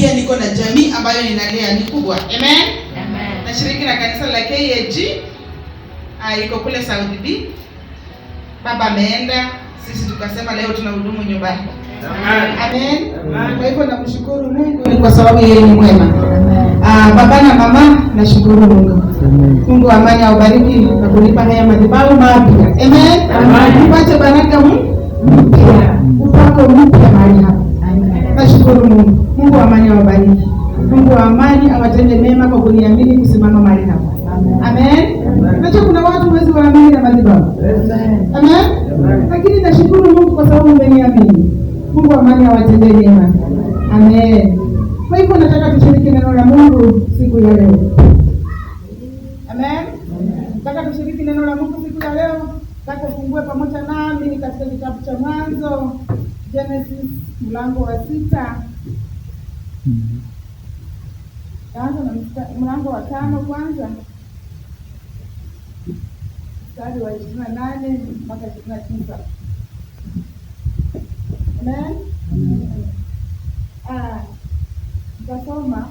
Pia niko na jamii ambayo ninalea ni kubwa. Amen. Amen. Nashiriki na kanisa la KAG, iko kule South B. Baba ameenda, sisi tukasema leo tunahudumu nyumbani. Amen. Amen. Kwa hivyo namshukuru Mungu kwa sababu yeye ni mwema. Baba na mama, nashukuru Mungu. Mungu wa amani awabariki na kulipa haya madhabahu mapya. Amen. Amen. Upate baraka mpya, upako mpya mahali hapa. Nashukuru Mungu. Mungu wa amani awabariki. Mungu wa amani awatende mema kwa kuniamini kusimama mahali hapa. Amen. Najua kuna watu huwezi waamini na madhabahu. Amen. Lakini nashukuru Mungu kwa sababu umeniamini. Mungu wa amani awatendee mema. Amen. Kwa hivyo nataka tushiriki neno la Mungu siku ya leo. Amen. Nataka tushiriki neno la Mungu siku ya leo. Nataka ufungue pamoja nami katika kitabu cha Mwanzo, Genesis mlango wa 6. Taanza na mlango wa 5 kwanza. Mstari wa 28 mpaka 29. Amen. Nitasoma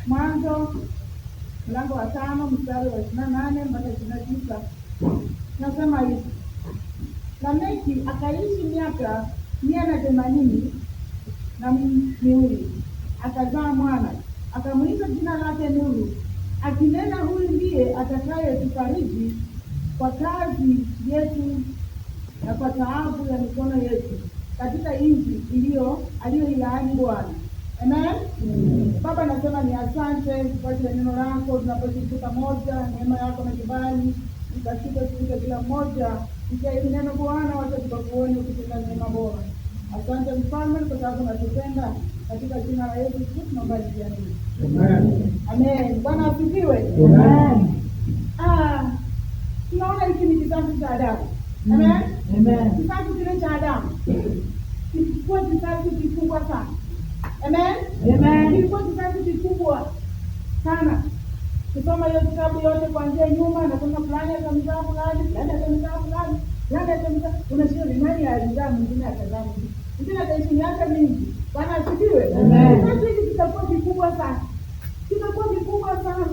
Mwanzo mlango wa 5 mstari wa 28 mpaka 29. Nasema hivi: Lameki akaishi miaka 182, akazaa mwana, akamwita jina lake Nuhu, akinena, huyu ndiye atakayetufariji kwa kazi yetu na kwa taabu ya mikono yetu katika nchi aliyoilaani Bwana. Amen. Baba, nasema ni asante kwa ajili ya neno lako tunaposhiriki pamoja. Neema yako na kibali ikashuka juu ya kila mmoja. Kupitia hili neno Bwana, wacha tukakuone ukitenda neema bora. Asante Mfalme kwa sababu unatupenda. Katika jina la Yesu Kristo tunaomba tukiamini. Amen. Amen. Bwana asifiwe. Amen. Tunaona hiki ni kizazi cha Adamu. Amen. Amen. Kizazi kile cha Adamu kilikuwa kizazi kikubwa sana. Amen. Amen. Kilikuwa kizazi kikubwa sana. Kusoma hiyo kitabu yote kuanzia nyuma, nasema fulani akamzaa fulani, fulani akamzaa fulani, fulani akamzaa. Unashindwa ni nani alizaa mwingine akazaa mwingine. Mwingine akaishi miaka mingi. Bwana asifiwe. Amen. Kizazi hiki kitakuwa kikubwa sana. Kitakuwa kikubwa sana.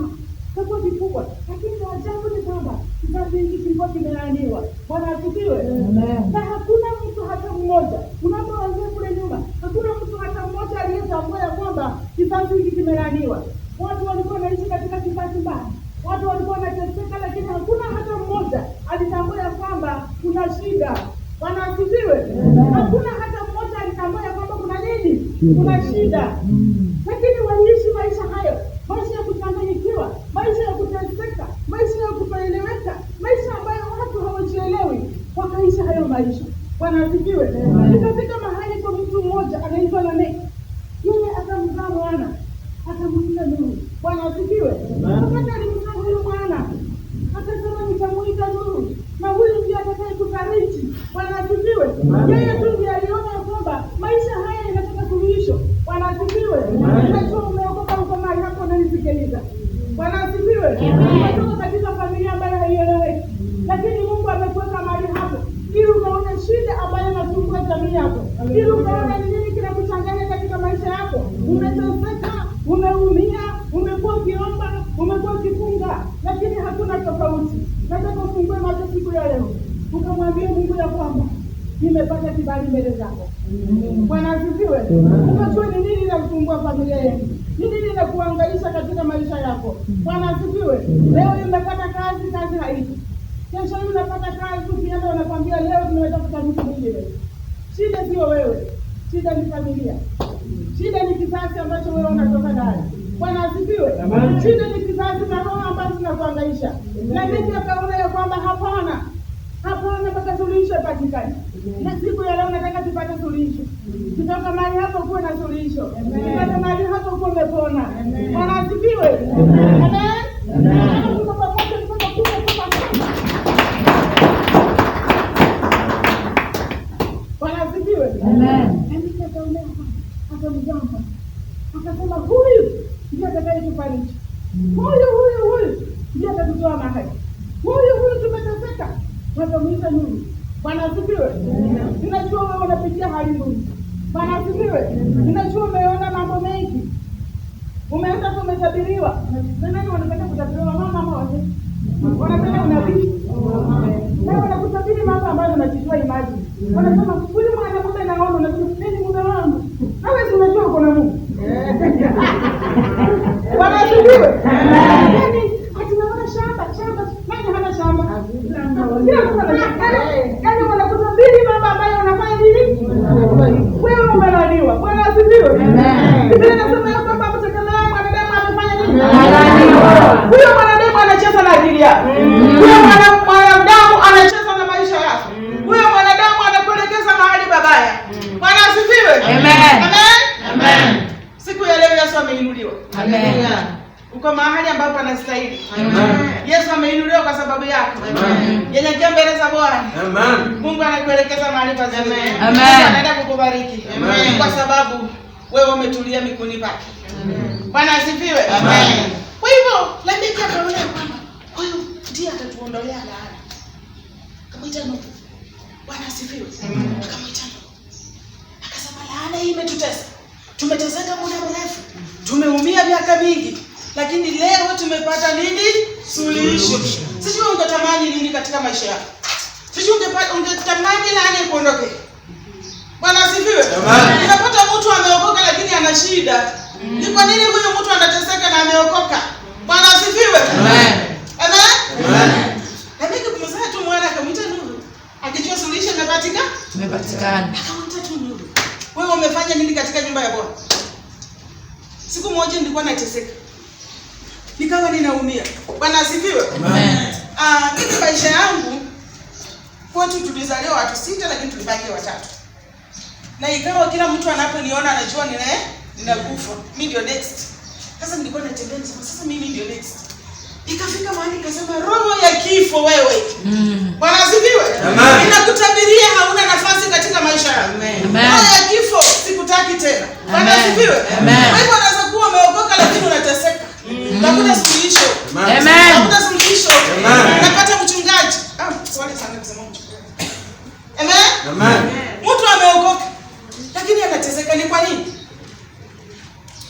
Kitakuwa kikubwa. Lakini ajabu ni kwamba kizazi hiki kilikuwa kimelaaniwa. Bwana asifiwe. Amen. Na hakuna mtu hata mmoja, unapoanzia kule nyuma, hakuna mtu hata mmoja aliyetambua ya kwamba kizazi hiki kimelaaniwa. Watu walikuwa wanaishi katika kizazi mbaya, watu walikuwa wanateseka, lakini hakuna hata mmoja alitambua ya kwamba kuna shida. Bwana asifiwe. Amen. Hakuna hata mmoja alitambua ya kwamba kuna nini? Kuna shida. Lakini waliishi maisha hayo, maisha ya kuchanganyikiwa, maisha ya kuteseka, maisha ya kutoeleweka, maisha ambayo watu hawajielewi. Wakaishi hayo maisha. Bwana asifiwe. Amen. Ikafika mahali kwa mtu mmoja anaitwa Lameki. Yeye akamzaa mwana, akamwita Nuhu. Bwana asifiwe. Amen. Wakati alimzaa huyu mwana, akasema nitamuita Nuhu, na huyu ndiye atakayetufariji. Bwana asifiwe. Amen. Yeye tu ndiye aliona ya kwamba maisha haya yanataka suluhisho. Bwana asifiwe. Amen. Unajua umeokoka uko mahali hapo unanisikiliza. Bwana asifiwe. Amen. Umetoka katika familia ambayo haieleweki, lakini Mungu amekuweka mahali hapo ili ukaone shida ambayo inasumbua jamii yako, ili ukaone ni nini kinakuchanganya katika maisha yako. Umeteseka, umeumia, umekuwa ukiomba, umekuwa ukifunga, lakini hakuna tofauti. Nataka ufungue macho siku ya leo ukamwambie Mungu ya kwamba nimepata kibali mbele zako. Bwana asifiwe. Ukajua ni nini inasumbua familia yenu, ni nini inakuhangaisha katika maisha yako. Bwana asifiwe. Leo umepata kazi, kazi haipo. Kesho hii unapata kazi, ukienda wanakwambia leo tumetafuta mtu mwingine. Shida sio wewe, shida ni familia, shida ni kizazi ambacho wewe unatoka ndani. Bwana asifiwe. Amen. Shida ni kizazi na roho ambazo zinakuhangaisha. Na mimi akaona ya kwamba hapana, hapana, mpaka suluhisho ipatikane. Na siku ya leo nataka tupate suluhisho. Kutoka mahali hapo kuwe na suluhisho. Kutoka mahali hapo kuwe umepona. Bwana asifiwe. Amen. Amen. Amen. Tuko pamoja mpaka kufa kufa. Bwana asifiwe. Amen. Andika akaonea akamzama. Akasema huyu ndiye atakayetufariji. Huyu huyu huyu ndiye atatutoa mahali. Huyu huyu tumeteseka. Wakamuita Nuhu. Bwana asifiwe. Ninajua wewe unapitia hali ngumu. Bwana asifiwe. Ninajua umeona mambo mengi, umeenda tu umetabiriwa. Na nani wanapenda kutabiriwa? Mama ama wazee wanapenda unabii, na wanakutabiri mambo ambayo unajijua. Imagine wanasema huyu mwanamume naona, unasema nini mume wangu? Nawe si unajua uko na Mungu. Bwana asifiwe. Yaani ati naona shamba shamba, nani hana shamba? Kila mtu ana shamba. Yaani wanakutabiri mambo ambayo unafanya nini? Wewe umelaniwa. Bwana asifiwe. Biblia inasema ya kwamba mtegemea mwanadamu amefanya nini? Huyo mwanadamu anacheza na akili yako. Huyo mwanadamu anacheza na maisha yako. Huyo mwanadamu anakuelekeza mahali babaya. Bwana asifiwe. Amen. Amen. Amen. Siku ya leo Yesu ameinuliwa. Amen. Uko mahali ambapo panastahili. Amen. Yesu ameinuliwa kwa sababu yako. Amen. Nyenyekea mbele za Bwana. Amen. Mungu anakuelekeza mahali pazuri. Amen. Mungu anaenda kukubariki. Amen. Kwa sababu wewe umetulia miguuni pake. Bwana asifiwe. Amen. Kwa hivyo Lameki akaona ya kwamba huyu ndiye atatuondolea laana. Akamwita Nuhu. Bwana asifiwe. Akamwita Nuhu. Akasema laana hii imetutesa. Tumeteseka muda mrefu. Tumeumia miaka mingi. Lakini leo tumepata nini? Suluhisho. Sijui ungetamani nini katika maisha yako. Sijui ungetamani laana ikuondoke. Bwana asifiwe. Amen. Unapata mtu ameokoka lakini ana shida. Ni kwa nini huyu mtu anateseka na ameokoka? Bwana asifiwe. Amen. Amen. Amen. Lakini kumzaa tu mwana akamwita Nuhu. Akijua suluhisho imepatikana, Tumepatikana. akamwita tu Nuhu. Wewe umefanya nini katika nyumba ya Bwana? Siku moja nilikuwa nateseka. Nikawa ninaumia. Bwana asifiwe. Amen. Mimi maisha yangu kwetu tulizaliwa watu 6 lakini tulibaki watatu. Na ikawa kila mtu anaponiona anajua ninakufa. Mimi ndio next. Sasa nilikuwa natembea nisema sasa mimi ndio next. Ikafika mahali nikasema roho ya kifo wewe. Bwana asifiwe. Amen. Ninakutabiria hauna nafasi katika maisha yako. Amen. Roho ya kifo sikutaki tena. Bwana Amen. asifiwe. Amen. Kwa hivyo unaweza kuwa umeokoka lakini unateseka. Tafuta suluhisho. Amen. Tafuta suluhisho. Amen. Napata mchungaji. Sorry sana kusema mchungaji. Amen. Amen. Mtu ameokoka lakini anateseka, ni kwa nini?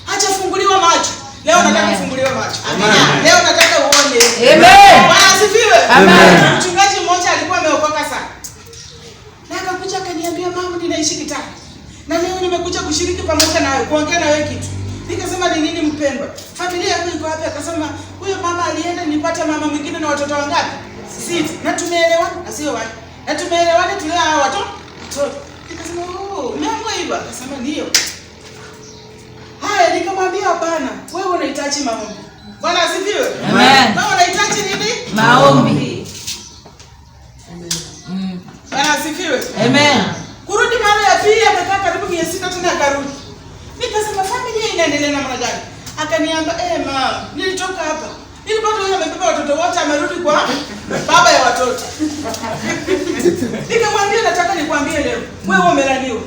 Hajafunguliwa macho. Leo nataka Amen. kufunguliwa macho. Amen. Leo nataka uone. Amen. Bwana asifiwe. Amen. Mchungaji mmoja alikuwa ameokoka sana. Na akakuja akaniambia, mama, ninaishi Kitale. Na leo nimekuja kushiriki pamoja nawe, kuongea nawe kitu. Nikasema ni nini mpendwa? Familia yako iko wapi? Akasema huyo mama alienda, nilipata mama mwingine na watoto wangapi? 6. Na tumeelewana, na sio wale. Na tumeelewana tulea hao watoto. Nikasema oh, umeamua hivyo? Akasema ndio. Haya, nikamwambia hapana, wewe unahitaji maombi. Bwana asifiwe. Amen. Wewe unahitaji nini? Maombi. Bwana asifiwe. Amen. Kurudi mara ya pili akakaa karibu miezi 6 tena akarudi. Nikasema familia inaendelea namna gani? Akaniambia mama, nilitoka hapa. Nilipata huyo amebeba watoto wote amerudi kwa baba ya watoto. Nikamwambia nataka nikwambie leo, wewe umelaniwa.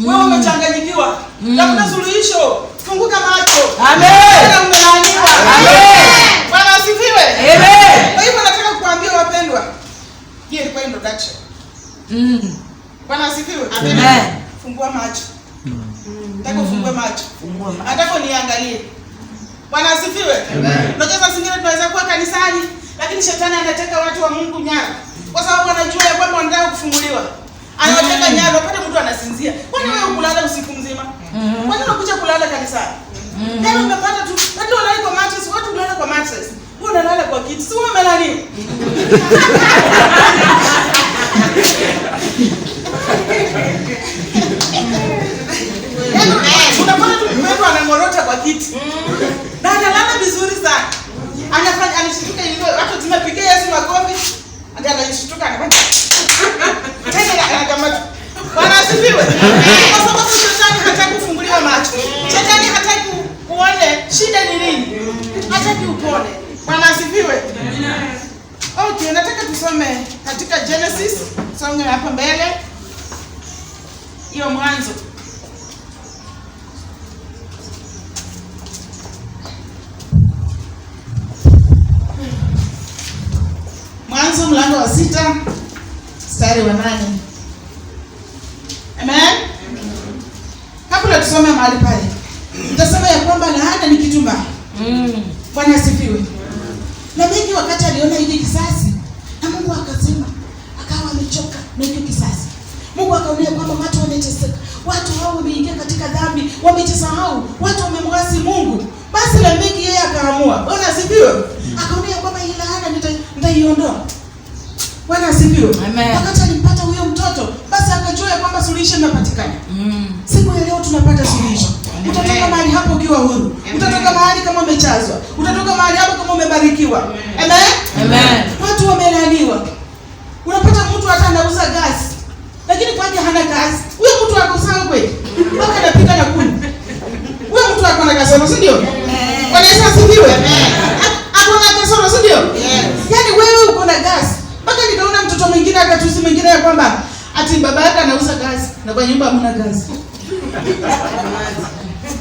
Wewe umechanganyikiwa. Tafuta suluhisho. Funguka macho. Amen. Wewe umelaniwa. Amen. Bwana asifiwe. Amen. Kwa hivyo nataka kuambia wapendwa, hiyo ilikuwa introduction. Bwana asifiwe. Amen. Fungua macho. Nataka ufungue macho. Nataka uniangalie. Bwana asifiwe. Unajua saa zingine tunaweza kuwa kanisani lakini shetani anateka watu wa Mungu nyara. Kwa sababu anajua ya kwamba wanataka kufunguliwa. Anawateka nyara, unapata mtu anasinzia. Kwani wewe ukulala usiku mzima? Kwani unakuja kulala kanisani? Yaani umepata tu, watu wanalala kwa mattress, watu hulala kwa mattress. Wewe unalala kwa kiti. Si wewe umelala? Unapata tu mtu anangorota kwa kiti. Na analala vizuri sana. Anafanya anashtuka hivyo, watu tumepigia Yesu makofi. Ndio anashtuka anafanya. Tena anakamata. Bwana asifiwe. Kwa sababu shetani hataki kufunguliwa macho. Shetani hataki uone shida ni nini. Hataki upone. Bwana asifiwe. Okay, nataka tusome katika Genesis, songe hapa mbele. Hiyo Mwanzo. Mwanzo mlango wa 6 mstari wa 8. Amen. Kabla tusome mahali pale, nitasema ya kwamba laana ni kitu mbaya. Bwana asifiwe. Lameki wakati aliona hili kisasi, na Mungu akasema, akawa amechoka na hiyo kisasi. Mungu akaona kwamba watu wameteseka, watu hao wameingia katika dhambi, wamejisahau, watu wamemwasi Mungu. Basi Lameki yeye akaamua, Bwana asifiwe, akaona kwamba hii laana nitaiondoa. Bwana asifiwe. Wakati alimpata huyo mtoto, basi akajua kwamba suluhisho linapatikana. Siku ya leo tunapata suluhisho. Utatoka mahali hapo ukiwa huru. Utatoka mahali kama umechazwa. Utatoka mahali hapo kama umebarikiwa. Amen. Amen. Watu wamelaaniwa. Unapata mtu hata anauza gasi, lakini kwake hana kazi. Huyo mtu ako sawa kweli? Mpaka anapika na kuni. Huyo mtu ako na kasoro, si ndio? Bwana Yesu asifiwe. Ako na kasoro, si ndio? Yaani wewe uko na gasi. Mpaka nikaona mtoto mwingine akatusi mwingine ya kwamba ati baba yake anauza gasi na kwa nyumba hamna gasi.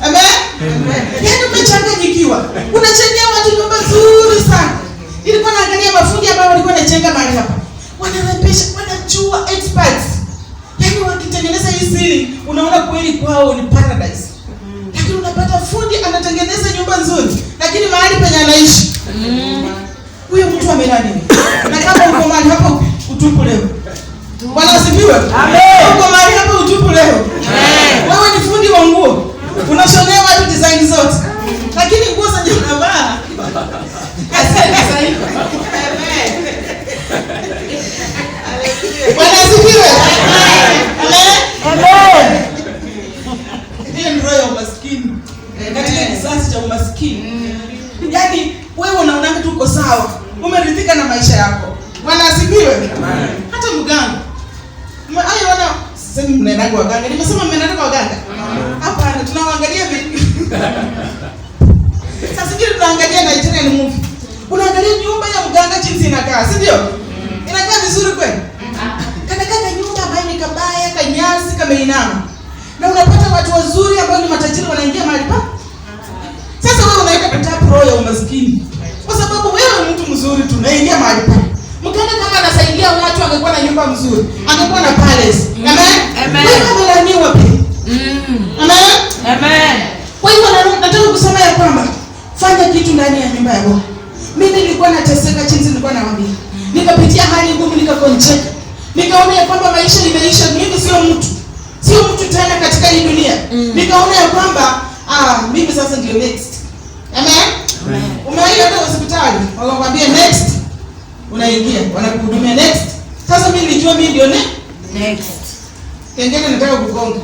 Amen. Yaani umechanganyikiwa. Unachengea watu nyumba nzuri sana. Nilikuwa naangalia mafundi ambao walikuwa wanajenga mahali hapa. Wanarembesha, wanajua experts. Yaani wakitengeneza hii ceiling, unaona kweli kwao ni paradise. Lakini unapata fundi anatengeneza nyumba nzuri, lakini mahali penye anaishi huyo mtu amelaniwa. Na kama uko mahali hapo utupu leo. Bwana asifiwe. Amen. Uko mahali hapo utupu leo. Amen. Wewe ni fundi wa nguo. Unashonea watu design zote. Lakini nguo zenye unavaa hazina. Amen. Bwana asifiwe. Amen. Amen. Hiyo ni roho ya umaskini. Katika kizazi cha umaskini. Yaani wewe unaona tu uko sawa. Umeridhika na maisha yako. Bwana asifiwe. Hata mganga. Hayo wana sisemi mnaenda kwa waganga. Nimesema mnaenda kwa waganga. Hapana, tunawaangalia vipi? Sasa sijui tunaangalia Nigerian movie. Unaangalia nyumba ya mganga jinsi inakaa, si ndio? Inakaa vizuri kweli? Kanakaa nyumba ambayo ni kabaya, kanyasi, kameinama. Na unapata watu wazuri ambao ni matajiri wanaingia mahali pa. Sasa wewe unaweka kutapu roho ya umaskini. Kwa sababu wewe mtu mzuri tunaingia mahali pa. Mganga kama anasaidia watu angekuwa na nyumba mzuri, angekuwa na palace. Amen. Amen. Wewe umelaaniwa pia. Amen. Amen. Kwa hivyo nataka kusema ya kwamba fanya kitu ndani ya nyumba ya Bwana. Mimi nilikuwa nateseka jinsi nilikuwa nawaambia. Nikapitia hali ngumu, nikakoncheka. Nikaona ya kwamba maisha imeisha, mimi sio mtu. Sio mtu tena katika hii dunia. Nikaona ya kwamba mimi sasa ndio next. Amen. Amen. Umewahi hata hospitali, wanakuambia next. Unaingia, wanakuhudumia next. Sasa mimi nilijua mimi ndio Next. Kengele nataka kugonga.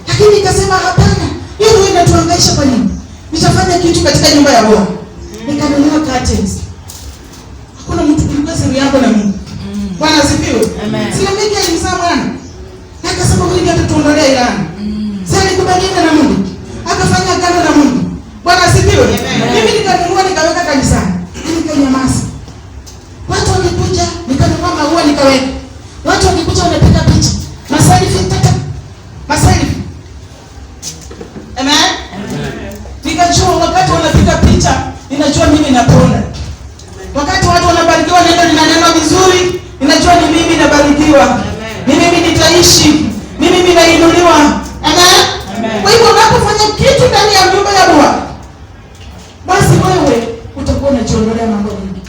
Lakini nikasema hapana, hiyo ndio inatuhangaisha kwa nini? Nitafanya kitu katika nyumba ya Bwana. Nikanunua curtains. Hakuna mtu kulikuwa siri yako na Mungu. Bwana asifiwe. Amen. Si Lameki alimzaa mwana. Na akasema huyu ndiye atatuondolea laana. Sasa alikubaliana na Mungu. Akafanya agano na Mungu. Bwana asifiwe. Mimi nikanunua nikaweka kanisani. Nikanyamaza. Watu walikuja, nikanunua maua nikaweka. Watu walikuja wanapiga picha. Maselfie tata. Maselfie. Amen. Nikajua wakati wanapiga picha, ninajua mimi napona. Wakati watu wanabarikiwa neno linanenwa vizuri, ninajua ni mimi nabarikiwa. Ni mimi nitaishi. Ni mimi nainuliwa. Amen. Amen. Kwa hivyo unapofanya kitu ndani ya nyumba ya Bwana, basi wewe utakuwa unajiondolea mambo mengi.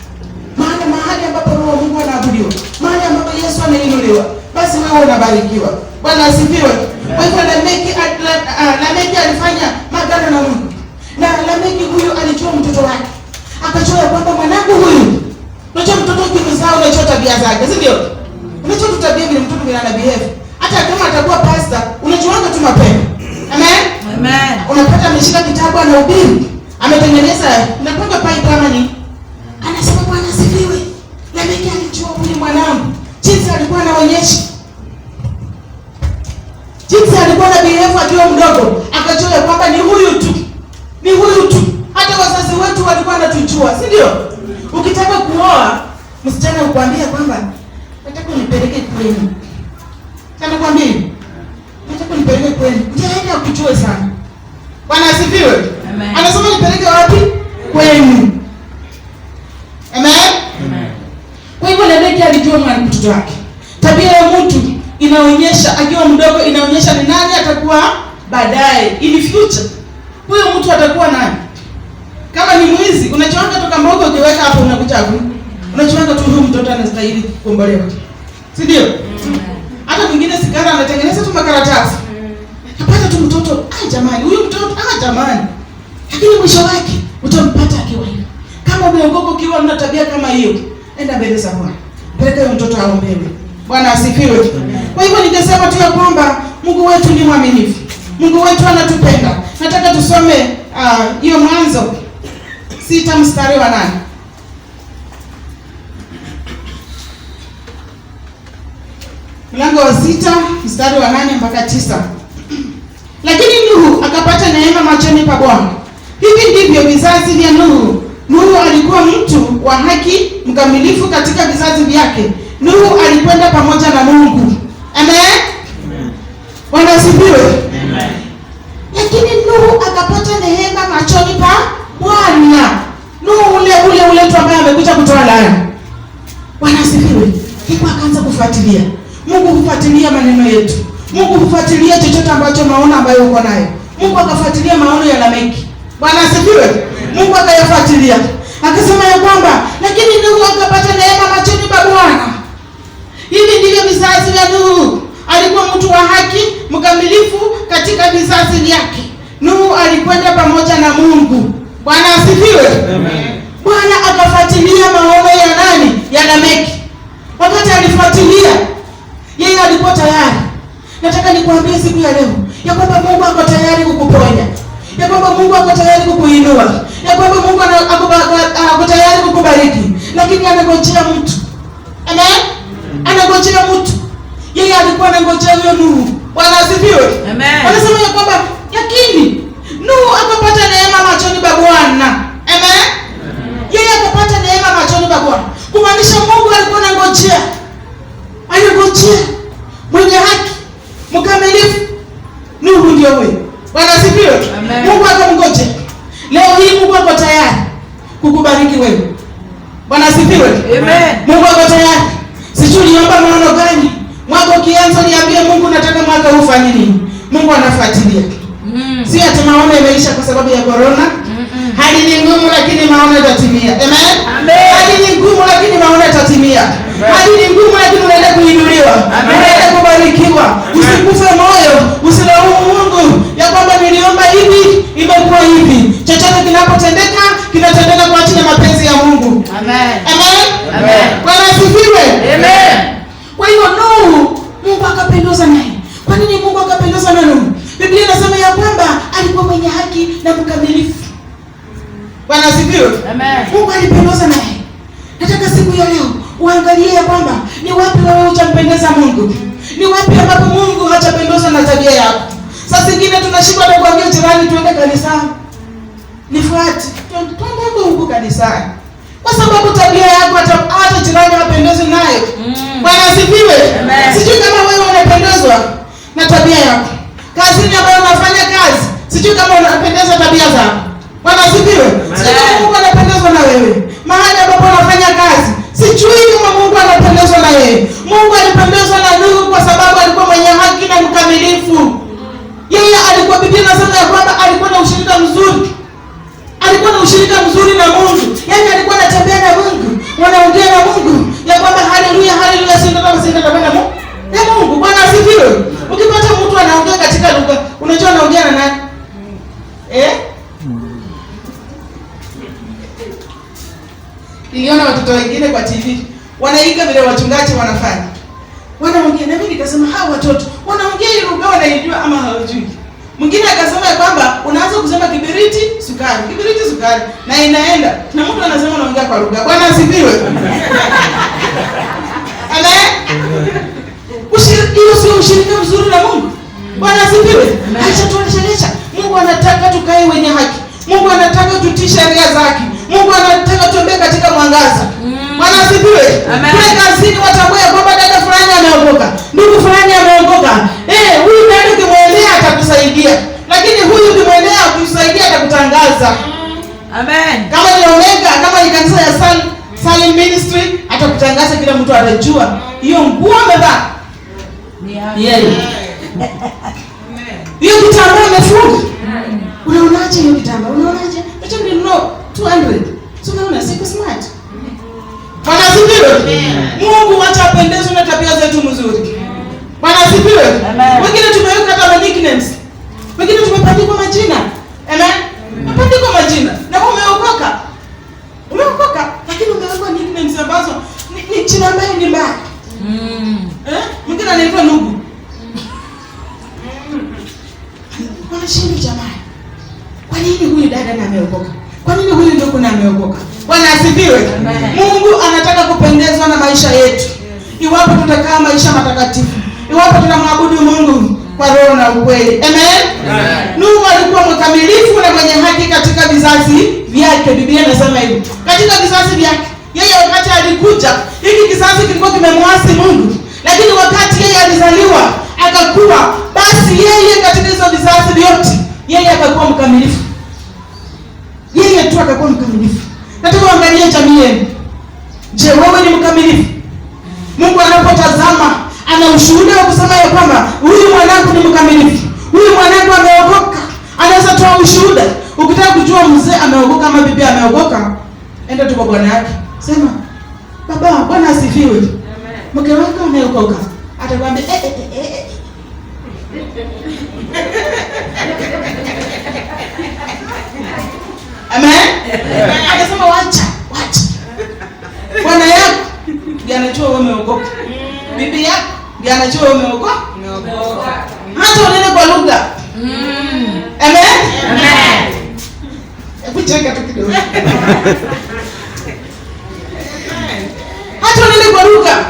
Maana mahali ambapo Roho wa Mungu anaabudiwa, mahali ambapo Yesu anainuliwa, basi wewe unabarikiwa. Bwana asifiwe. Kwa hivyo Lameki alifanya magano na Mungu. Na Lameki huyu alijua mtoto wake. Akajua ya kwamba mwanangu huyu, unajua mtoto ukimzaa unajua tabia zake, si ndio? Unajua tu tabia vile mtoto vile ana behave. Hata kama atakuwa pastor, unajuanga tu mapema. Amen. Amen. Unapata ameshika kitabu anahubiri. Ametengeneza unakwenda pipe kama ni. Anasema Bwana asifiwe. Lameki alijua huyu mwanangu jinsi alikuwa anaonyesha. Jinsi alikuwa na behave akiwa mdogo, akajua ya kwamba ni huyu tu. Ni huyu tu. Hata wazazi wetu walikuwa wanatujua, si ndio? Ukitaka kuoa, msichana ukwambia kwamba nataka unipeleke kwenu. Anakuambia hivi. Nataka unipeleke kwenu. Ndiye aende akujue sana. Bwana asifiwe. Amen. Anasema nipeleke wapi? Kwenu. Amen. Amen. Kwa hivyo Lameki alijua mwana mtoto wake. Tabia ya mtu inaonyesha akiwa mdogo, inaonyesha ni nani atakuwa Baadaye in future huyo mtu atakuwa nani? Kama ni mwizi, unachoanga toka mbogo ukiweka hapo unakuchafu. Unachoanga tu huyu mtoto anastahili kukombolewa. Si ndio? Hata mwingine sigara anatengeneza tu makaratasi. Apata tu mtoto, ah jamani, huyu mtoto, ah jamani. Lakini mwisho wake utampata akiwa hivi. Kama umeokoka ukiwa una tabia kama hiyo, enda mbele za Bwana. Peleka huyo mtoto aombewe. Bwana asifiwe. Kwa hivyo ningesema tu ya kwamba Mungu wetu ni mwaminifu. Mungu wetu anatupenda. Nataka tusome hiyo Mwanzo 6 mstari wa 8. Mlango wa 6 mstari wa 8 mpaka 9. Lakini Nuhu akapata neema machoni pa Bwana. Hivi ndivyo vizazi vya Nuhu. Nuhu alikuwa mtu wa haki mkamilifu katika vizazi vyake. Nuhu alikwenda pamoja na Mungu. Amen. Bwana asifiwe. Amen. Lakini Nuhu akapata neema machoni pa Bwana. Nuhu ule tu ambaye amekuja kutoa laana. Bwana asifiwe. Ndipo akaanza kufuatilia. Mungu hufuatilia maneno yetu. Mungu hufuatilia chochote ambacho maono ambayo uko nayo. Mungu akafuatilia maono ya Lameki. Bwana asifiwe. Mungu akayafuatilia. Akasema ya kwamba lakini Nuhu akapata neema machoni pa Bwana. Hivi ndivyo vizazi vya Nuhu. Alikuwa mtu wa haki mkamilifu katika vizazi vyake. Nuhu alikwenda pamoja na Mungu. Bwana asifiwe. Amen. Bwana akafuatilia maono ya nani? Ya Lameki. Wakati alifuatilia, yeye alikuwa tayari. Nataka nikuambie siku ya leo ya kwamba Mungu ako tayari kukuponya, ya kwamba Mungu ako tayari kukuinua, ya kwamba Mungu ako tayari kukubariki, lakini anangojea mtu. Amen. Anangojea mtu. Yeye alikuwa anangojea huyo Nuhu. Bwana asifiwe. Amen. Anasema ya kwamba lakini Nuhu akapata neema machoni pa Bwana. Amen. Yeye akapata neema machoni pa Bwana. Kumaanisha Mungu alikuwa anangojea. Alingojea mwenye haki mkamilifu. Nuhu ndio huyo. Bwana asifiwe. Mungu akamngojea. Leo hii Mungu ako tayari kukubariki wewe. Bwana asifiwe. Amen. Mungu ako tayari. Sijui uliomba maono gani. Mwaka ukianza niambie Mungu nataka mwaka huu ufanye nini. Mungu anafuatilia. Si ati maono yameisha kwa sababu ya corona. Hali ni ngumu lakini maono yatatimia. Amen. Amen. Hali ni ngumu lakini maono yatatimia. Hali ni ngumu lakini unaenda kuinuliwa. Unaenda kubarikiwa. Usikufe moyo, usilaumu Mungu ya kwamba niliomba hivi imekuwa hivi. Chochote kinapotendeka kinatendeka kwa ajili ya mapenzi ya Mungu. Amen. Amen. Amen. Bwana asifiwe. Amen. Kwa hiyo Nuhu, Mungu akapendezwa naye. Kwa nini Mungu akapendezwa na Nuhu? Biblia inasema ya kwamba alikuwa mwenye haki na mkamilifu. Bwana asifiwe. Amen. Mungu alipendezwa naye. Nataka siku ya leo uangalie ya kwamba ni wapi wewe hujampendeza Mungu. Ni wapi ambapo Mungu hajapendezwa na tabia yako. Saa zingine tunashindwa hata kuambia jirani tuende kanisani. Nifuate. Twende huko kanisani. Kwa sababu tabia yako hata jirani hapendezwi nayo. Bwana asifiwe. Sijui kama wewe unapendezwa na tabia yako. Kazini ambayo unafanya kazi, sijui kama unapendezwa tabia zako. Bwana asifiwe. Sijui kama Mungu anapendezwa na wewe. Mahali ambapo unafanya kazi, sijui kama Mungu anapendezwa na wewe. Mungu alipendezwa na Nuhu kwa sababu alikuwa mwenye haki na mkamilifu. Yeye alikuwa, Biblia inasema ya kwamba alikuwa na ushirika mzuri. Alikuwa na ushirika mzuri na Mungu. Yaani alikuwa anatembea na Mungu, wanaongea na Mungu ya kwamba haleluya, haleluya, si ndio kama si ndio na Mungu. Na Mungu, Bwana asifiwe. Ukipata mtu anaongea katika lugha, unajua anaongea na nani? Niliona watoto wengine kwa TV wanaiga vile wachungaji wanafanya. Wanaongea na mimi nikasema hawa watoto wanaongea ile lugha wanaijua ama hawajui. Mwingine akasema kwamba unaanza kusema kibiriti sukari, kibiriti sukari na inaenda. Na mtu anasema unaongea kwa lugha. Bwana asifiwe. Amen. Hiyo sio ushirika mzuri na Mungu. Bwana asifiwe. Acha tuoneshe. Mungu anataka tukae wenye haki. Mungu anataka tutii sheria zake. Mungu anataka tuombe katika mwangaza. Bwana asifiwe. Kule kazini watambue kwamba dada fulani ameokoka, ndugu fulani ameokoka. Huyu dada ukimwendea atakusaidia. Lakini huyu ukimwendea akusaidia atakutangaza. Amen. Kama ni Omega, kama ni kanisa ya Salim Ministry, atakutangaza, kila mtu atajua hiyo nguo amevaa ni yeye. Amen. Hiyo kitambaa imefunga. Unaonaje hiyo kitambaa? Unaonaje? Acha nilinunua 200. So unaona siko smart. Bwana asifiwe. Mungu wacha apendezwe na tabia zetu mzuri. Bwana asifiwe. Wengine tumeweka hata nicknames. Wengine tumepandikwa majina. Amen. Tumepandikwa majina. Na wewe umeokoka. Umeokoka lakini umewekwa nicknames ambazo ni jina ambayo ni mbaya. Mwingine anaitwa Nugu. Wanashindwa jamani. Kwa nini huyu dada na ameokoka? Kwa nini huyu ndugu na ameokoka? Bwana asifiwe. Mungu anataka kupendezwa na maisha yetu. Iwapo tutakaa maisha matakatifu, iwapo tunamwabudu Mungu kwa roho na ukweli. Amen. Nuhu alikuwa mkamilifu na mwenye haki katika vizazi vyake. Biblia inasema hivyo. Katika vizazi vyake. Yeye wakati alikuja, hiki kizazi kilikuwa kimemwasi Mungu. Lakini wakati yeye alizaliwa, akakuwa, basi yeye katika hizo vizazi vyote, yeye akakuwa mkamilifu. Yeye tu akakuwa mkamilifu. Nataka uangalie jamii yenu. Je, wewe ni mkamilifu? Mungu anapotazama ana ushuhuda wa kusema ya kwamba huyu mwanangu ni mkamilifu. Huyu mwanangu ameokoka. Anaweza toa ushuhuda. Ukitaka kujua mzee ameokoka ama bibi ameokoka, enda tu kwa bwana yake. Sema, "Baba, Bwana asifiwe." Amen. Mke wako ameokoka. Atakwambia Amen. Akasema wacha, wacha. Bwana yako ndiye anajua wewe umeokoka. Bibi yako ndiye anajua wewe umeokoka. Hata unene kwa lugha. Amen. Amen. Hebu cheka tu kidogo. Hata unene kwa lugha.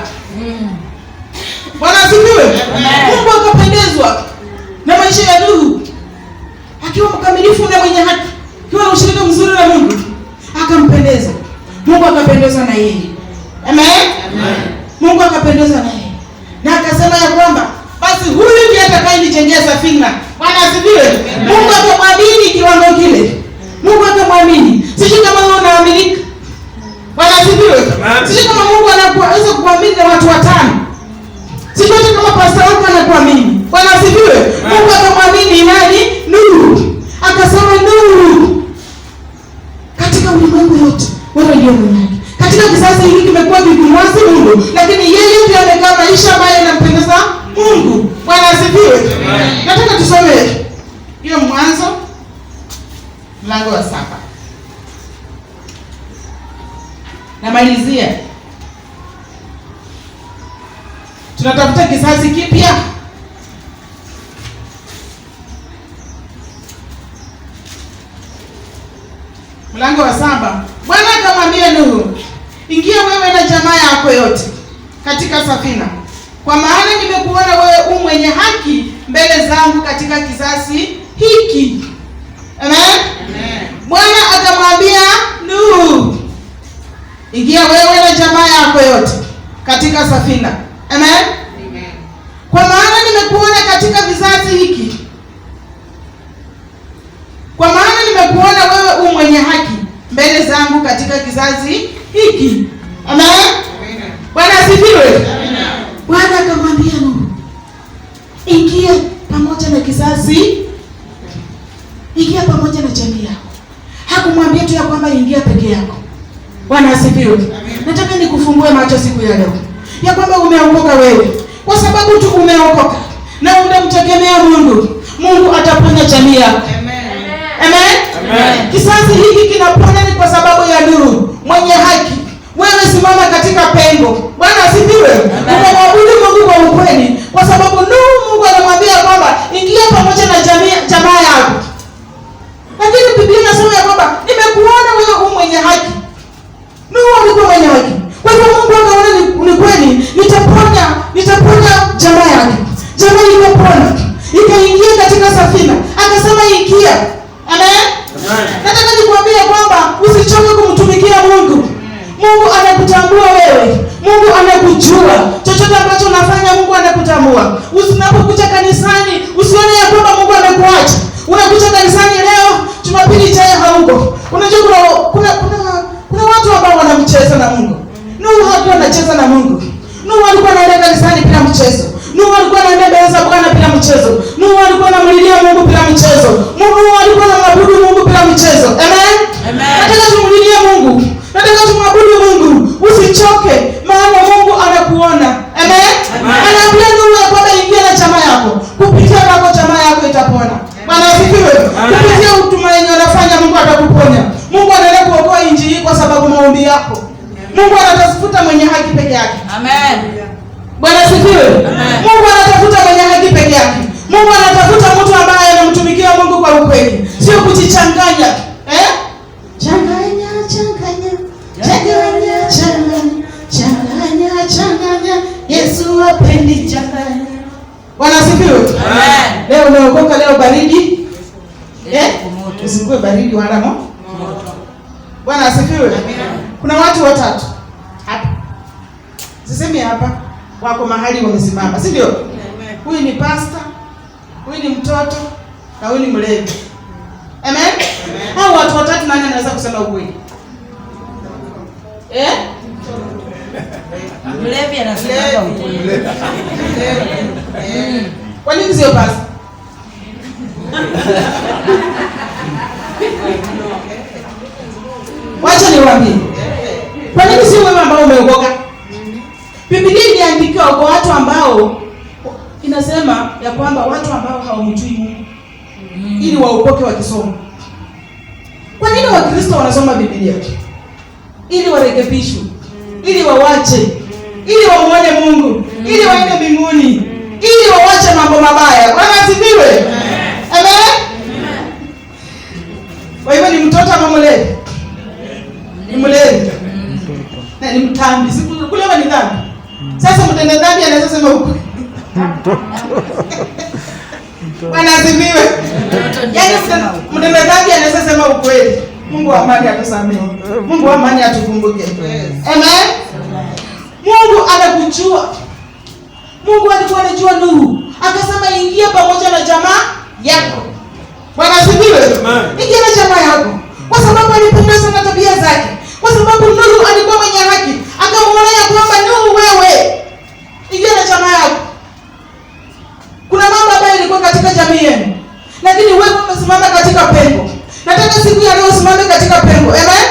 Bwana asifiwe. Mungu akapendezwa na maisha ya Nuhu, akiwa mkamilifu na mwenye haki, akiwa na ushirika mzuri na Mungu, akampendeza. Mungu akapendezwa na yeye. Amen. Amen. Mungu akapendezwa na yeye. Na akasema ya kwamba basi huyu ndiye atakayenijengea safina. Bwana asifiwe. Mungu akamwamini kiwango kile. Mungu akamwamini. Sijui kama wewe unaaminika. Bwana asifiwe. Sijui kama Mungu anaweza kuamini na watu watano. Sijui kama pastor wako anakuamini. Bwana asifiwe. Mungu akamwamini nani? Nuhu. Akasema Nuhu, katika ulimwengu wote wewe ndiye mwenye haki. Katika kizazi hiki kimekuwa kikimwasi Mungu, lakini yeye ndiye amekaa maisha ambayo yanampendeza Mungu. Bwana asifiwe. Nataka tusome hiyo Mwanzo mlango wa 7. Namalizia. Tunatafuta kizazi kipya. Mlango wa 7. Bwana akamwambia Nuhu, ingia wewe na jamaa yako yote katika safina, kwa maana nimekuona wewe u mwenye haki mbele zangu katika kizazi hiki. Amen. Amen. Bwana akamwambia Nuhu, ingia wewe na jamaa yako yote katika safina. Amen. Amen. Kwa maana nimekuona katika vizazi hiki. Kwa maana nimekuona wewe u mwenye haki mbele zangu katika kizazi hiki. Amen. Amen. Bwana asifiwe. Amen. Bwana akamwambia Nuhu, ingia pamoja na kizazi, ingia pamoja na jamii yako. Hakumwambia tu ya kwamba ingia peke yako. Bwana asifiwe. Nataka nikufungue macho siku ya leo ya kwamba umeokoka wewe, kwa sababu tu umeokoka na unamtegemea Mungu, Mungu ataponya jamii yako. Amen. Amen. Kizazi hiki kinapona ni kwa sababu ya Nuhu mwenye haki. Wewe simama katika pengo. Bwana asifiwe. Unamwabudu Mungu kwa ukweli, kwa sababu Nuhu, Mungu anamwambia kwamba ingia pamoja na jamaa yako. Lakini Biblia inasema ya kwamba nimekuona wewe u mwenye haki. Nuhu alikuwa mwenye haki. Kwa hivyo Mungu akaona ni kweli, nitaponya jamaa yake. Jamaa ikapona, ikaingia katika safina. Akasema ingia. Amen. Amen. Nataka nikuambie kwamba usichoke kumtumikia Mungu. Mungu anakutambua wewe. Mungu anakujua. Chochote ambacho unafanya Mungu anakutambua. Usinapokuja kanisani, usione ya kwamba Mungu amekuacha. Unakuja kanisani leo, Jumapili ijayo hauko. Unajua kuna watu ambao wanamcheza na Mungu. Nuhu hakuwa anacheza na Mungu. Nuhu alikuwa anaenda kanisani bila mchezo. Nuhu alikuwa anaenda mbele za Bwana bila mchezo. Nuhu alikuwa anamlilia Mungu bila mchezo. Nuhu alikuwa anamwabudu Mungu bila mchezo. Amen. Amen. Nataka tumlilie Mungu. Nataka tumwabudu Mungu. Usichoke, maana Mungu anakuona. Amen. Anaambia Nuhu ya kwamba ingia na chama yako. Kupitia kwako chama yako itapona. Bwana asifiwe. Kupitia utumaini unafanya Mungu atakuponya. Mungu anaenda kuokoa nchi hii kwa sababu maombi yako. Mungu anatafuta mwenye haki peke yake. Amen. Bwana asifiwe. Mungu anatafuta mwenye haki peke yake. Mungu anatafuta mtu ambaye anamtumikia Mungu kwa ukweli, sio kujichanganya. Changanya, changanya, changanya, changanya, changanya, changanya. Yesu hapendi changanya. Bwana asifiwe. Amen. Leo umeokoka, leo baridi. Usikuwe baridi wala moto. Bwana asifiwe. Kuna watu watatu hapa. Sisemi hapa, wako mahali wamesimama, si ndio? Huyu ni pastor, huyu ni mtoto na huyu ni mlevi. Amen? Hao watu watatu nani anaweza kusema ukweli? Mlevi anasema ukweli. Kwa nini sio pastor? Wacha niwaambie. Kwa nini sio wewe ambao umeokoka? Biblia iliandikiwa kwa watu ambao inasema ya kwamba watu ambao hawamjui Mungu ili waokoke wakisoma. Kwa nini Wakristo wanasoma Biblia? Ili warekebishwe, ili wawache, ili wamuone Mungu, ili waende mbinguni, ili wawache mambo mabaya. Bwana asifiwe. Amen. Kwa hivyo ni mtoto ama mlevi? Ni mlevi. Na ni mtambi. Kulewa ni dhambi. Sasa mtenda dhambi anaweza sema ukweli. Bwana asifiwe. Yaani mtenda dhambi anaweza sema ukweli. Mungu wa amani atusamehe. Mungu wa amani atukumbuke. Amen. Mungu anakujua. Mungu alikuwa anajua Nuhu. Akasema ingia pamoja na jamaa yako. Bwana asifiwe. Ingia na jamaa yako. Kwa sababu alipendezwa na tabia zake. Kwa sababu Nuhu alikuwa mwenye haki. Akamuona ya kwamba Nuhu, wewe ingia na jamaa yako. Kuna mambo ambayo yalikuwa katika jamii yenu, lakini wewe umesimama katika pengo. Nataka siku ya leo usimame katika pengo. Amen.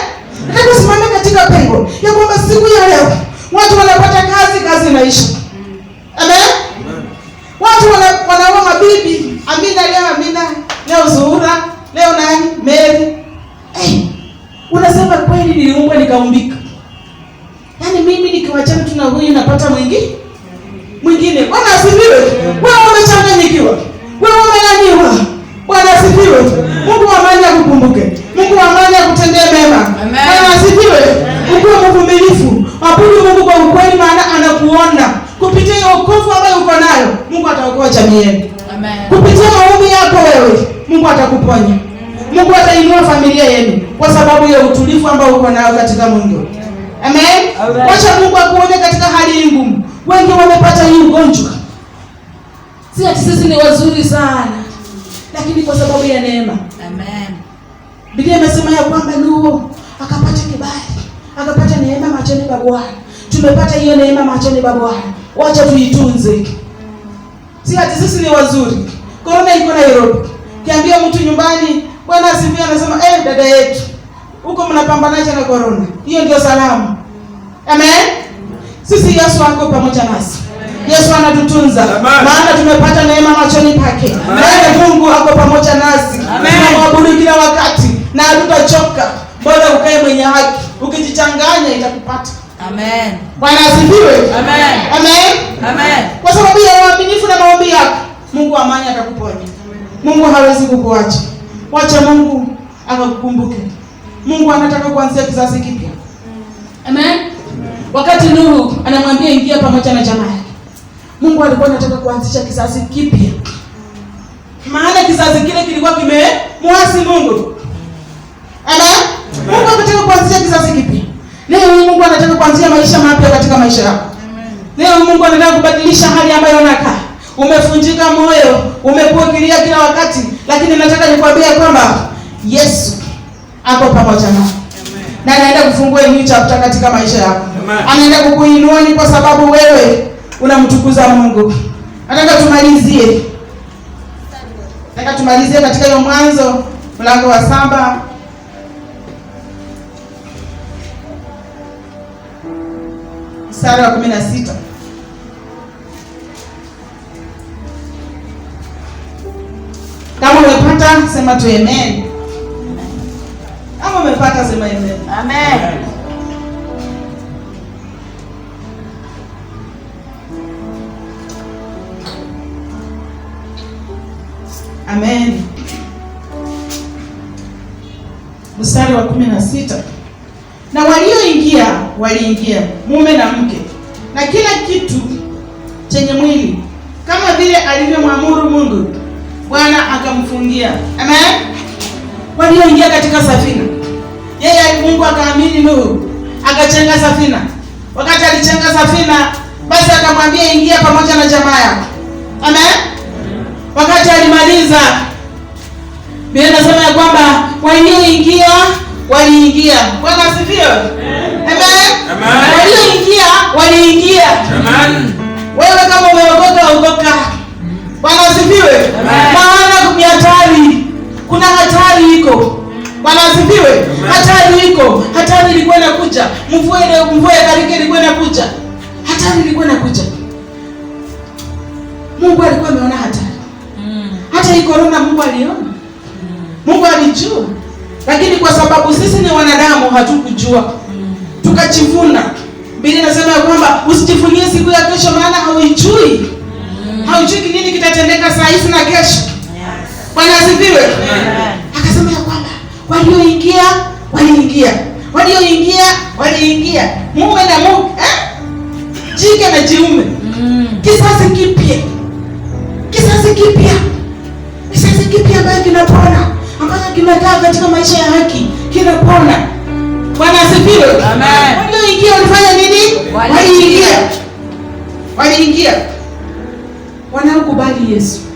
Nataka usimame katika pengo ya kwamba siku ya leo watu wanapata kazi, kazi inaisha. Amen. Watu wanaoa mabibi, Amina leo, Amina leo, Zuhura leo, nani, Mary. Unasema kweli niliumbwa nikaumbika. Yaani mimi nikiwachana tu na huyu napata mwingine. Bwana asifiwe. Wewe umechanganyikiwa. Wewe umelaniwa. Bwana asifiwe. Mungu wa amani akukumbuke. Mungu wa amani akutendee mema. Bwana asifiwe. Ukuwe mvumilivu. Abudu Mungu kwa ukweli, maana anakuona. Kupitia hiyo wokovu ambayo uko nayo, Mungu ataokoa jamii yenu. Amen. Kupitia maombi yako wewe, Mungu atakuponya. Mungu atainua familia yenu kwa sababu ya utulivu ambao uko nayo katika Mungu. Amen. Wacha Mungu akuone katika hali hii ngumu. Wengi wamepata hii ugonjwa. Si ati sisi ni wazuri sana, lakini kwa sababu ya neema. Amen. Biblia imesema ya kwamba Nuhu akapata kibali, akapata neema machoni pa Bwana. Tumepata hiyo neema machoni pa Bwana. Wacha tuitunze. Si ati sisi ni wazuri. Corona iko Nairobi. Kiambia mtu nyumbani, Bwana asifiwe, anasema dada yetu, huko mnapambanaje na corona? Hiyo ndio salamu. Amen. Sisi Yesu ako pamoja nasi. Yesu anatutunza. Maana tumepata neema machoni pake. Maana Mungu ako pamoja nasi. Tunamwabudu kila wakati na hatutachoka. Bora ukae mwenye haki. Ukijichanganya itakupata. Amen. Bwana asifiwe. Amen. Amen. Amen. Kwa sababu ya uaminifu na maombi yako, Mungu wa amani atakuponya. Mungu hawezi kukuacha. Wacha Mungu akakukumbuke. Mungu anataka kuanzia kizazi kipya. Amen. Wakati Nuhu anamwambia ingia pamoja na jamaa yake, Mungu alikuwa anataka kuanzisha kizazi kipya. Maana kizazi kile kilikuwa kimemuasi Mungu. Amen. Mungu anataka kuanzisha kizazi kipya. Leo Mungu anataka kuanzia maisha mapya katika maisha yako. Leo Mungu anataka kubadilisha hali ambayo unakaa. Umefunjika moyo, umekuwa ukilia kila wakati, lakini nataka nikwambie kwamba Yesu ako pamoja nawe. Na anaenda kufungua new chapter katika maisha yako. Anaenda kukuinua ni kwa sababu wewe unamtukuza Mungu. Nataka tumalizie, nataka tumalizie katika hiyo Mwanzo mlango wa 7 mstari wa 16. Kama umepata sema tu amen. Kama umepata sema amen. Amen. Amen. Mstari wa 16. Na walioingia waliingia mume na mke na kila kitu chenye mwili, kama vile alivyomwamuru Mungu, Bwana akamfungia. Amen. Walioingia katika safina, yeye Mungu akaamini Nuhu, akachenga safina. Wakati alichenga safina, basi akamwambia ingia pamoja na jamaa yako. Amen. Wakati alimaliza, Biblia inasema ya kwamba walioingia waliingia. Bwana asifiwe. Amen. Amen. Walioingia waliingia. Amen. Wewe kama umeokoka, okoka. Bwana asifiwe. Maana ni hatari, kuna hatari iko. Bwana asifiwe. Hatari iko, hatari ilikuwa inakuja. Mvua ya gharika ilikuwa inakuja, hatari ilikuwa inakuja. Mungu alikuwa ameona hatari. Hata hii corona Mungu aliona, Mungu alijua, lakini kwa sababu sisi ni wanadamu hatukujua, tukajivuna. Biblia inasema ya kwamba usijivunie siku ya kesho, maana hauijui, haujui nini kitatendeka saa hizi na kesho. Bwana asifiwe. Akasema ya kwamba walioingia waliingia, walioingia waliingia, mume na mume, jike na jiume, kizazi kipya, kizazi kipya, kizazi kipya ambayo kinapona, ambacho kimekaa katika maisha ya haki kinapona. Bwana asifiwe. Amen. Walioingia walifanya nini? Waliingia. Waliingia, waliingia. Wanaokubali Yesu